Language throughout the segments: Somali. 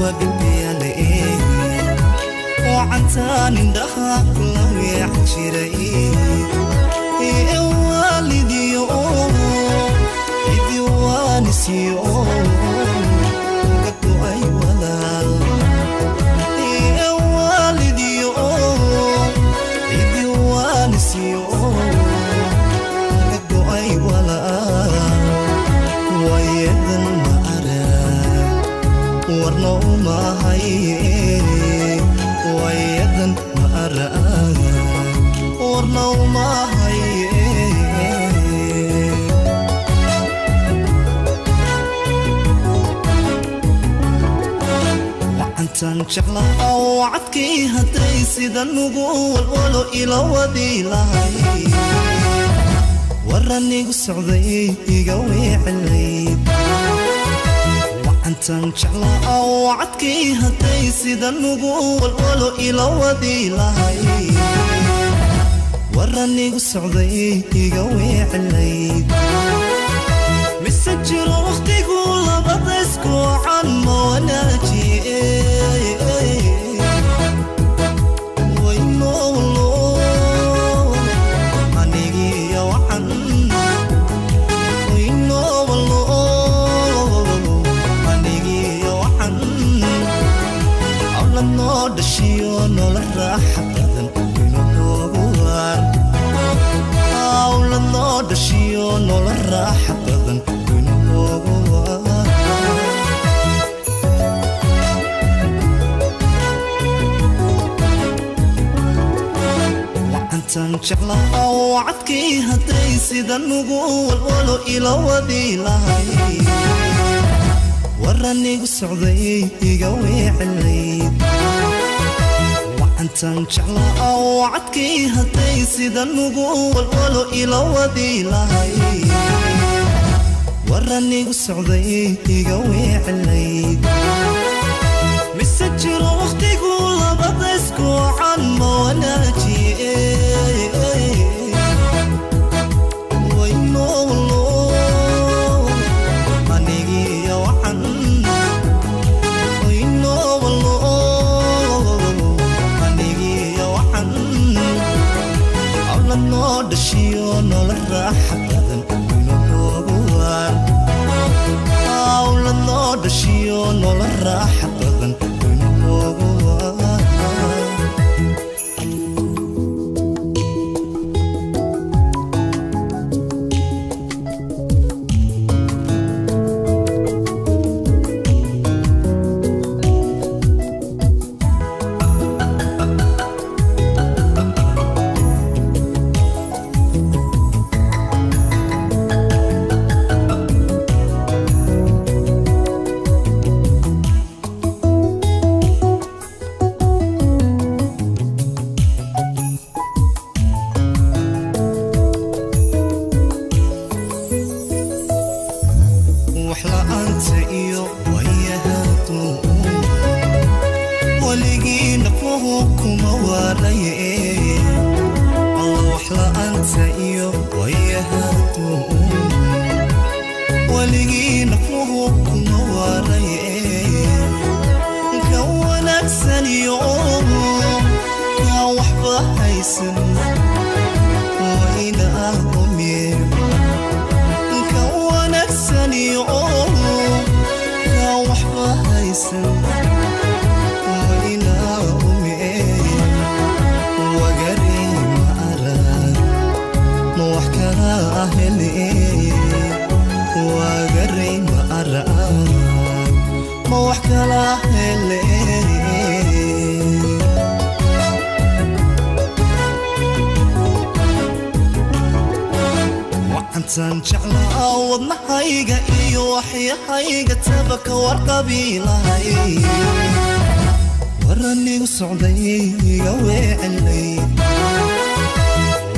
Wabiyale wacantaan indhaha kula weecan jiray ee waalidiyo cidiwaanisiyo ka go'ay walaal ee waalidiyo cidiwaanisiyo ka go'ay walaal wayadan ma arag warna uma haye wayadan ma arag warna uma haye. Wacantan jeclaa wacadkii hadday sida nugu walwalo ila wadi lahay waranigu socday iga weecelayd. Wacantan jeclaa wacadkii hadday sida nugu walwalo ila wadi lahay waranigu socday iga weecelayd. Mise jiro waqtigu labada isku wacan ma wanaajiye waynowlo anigiyo wacan waynowlo anigiyo wacan awlad noo dhashiyo nolol raaxa badan inuu noogu waar awlad noo dhashiyo nolol raaxa badan inuu noogu waar. Wacantan jeclaa wacadkii hadday sida nugu walwalo ila wadi lahay waranigu socday iga weecelayd. Wacantan jeclaa wacadkii hadday sida nugu walwalo ila wadi lahay waranigu socday iga weecelayd. Mise jiro waqtigu labada isku wacan ma wanaajiye waynowlo anigiyo wacan waynowlo anigiyo wacan awlad noo dhashiyo nolol raaxa badan inuu noogu waar awlad noo dhashiyo nolol raaxa badan inuu noogu waar. Wax la'aanta iyo wayahaadu weligii nafuhu kuma waaraye alla wax la'aanta iyo wayahaadu weligii nafuhu kuma waaraye ka wanaagsan iyo ka waxba haysan wayna umiye ka wanaagsan iyo ka waxba haysan wayna umiye wagari ma arag ma wax kala hele wagari ma arag ma wax kala hele. Wacantan jeclaa wadnahayga iyo waxyahayga taba ka warqabiilahay waranigu socday iga weecelay.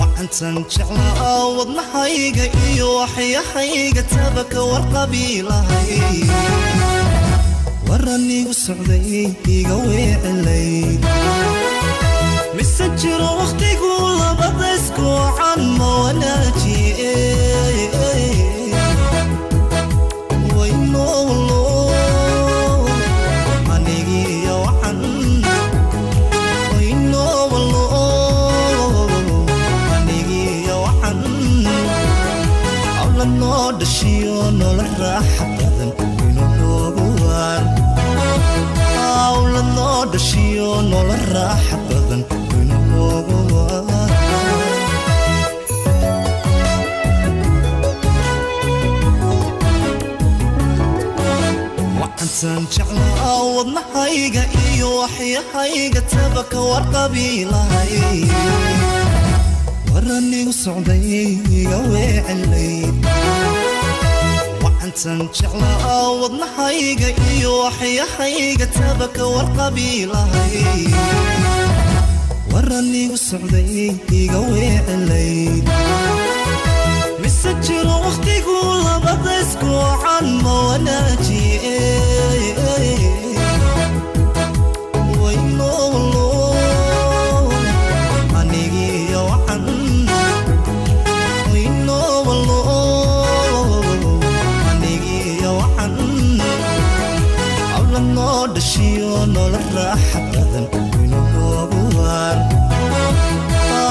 Wacantan jeclaa wadnahayga iyo waxyahayga taba ka warqabiilahay waranigu socday iga weecelay. Mise jiro waqtigu labada isku wacan ma wanaajiye waynowlo. raaxa badan inoogu waar. Awlad noo dhashiyo nolol raaxa badan inoogu waar. Wacantan jeclaa wadnahayga iyo waxyahayga taba ka warqabiilahay, waranigu socday iga weecelayd. Wacantan jeclaa wadnahayga iyo waxyahayga taba ka warqabiilahay, waranigu socday iga weecelayd. Mise jiro wakhtigu labada iskuucan ma wanaajiye? Waynoolo anigiyo wacan, waynoolo anigiyo wacan. Awlad noo dhashiyo nolol raaxa badan inoogu waar.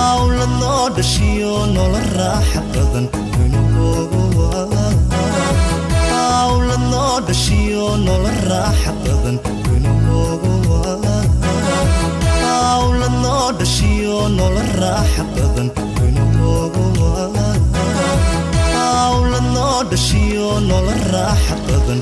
Awlad noo dhashiyo nolol raaxa badan inoogu waar. Awlad noo dhashiyo nolol raaxa badan inoogu waar. Awlad noo dhashiyo nolol raaxa badan inoogu waar. Awlad noo dhashiyo nolol raaxa badan.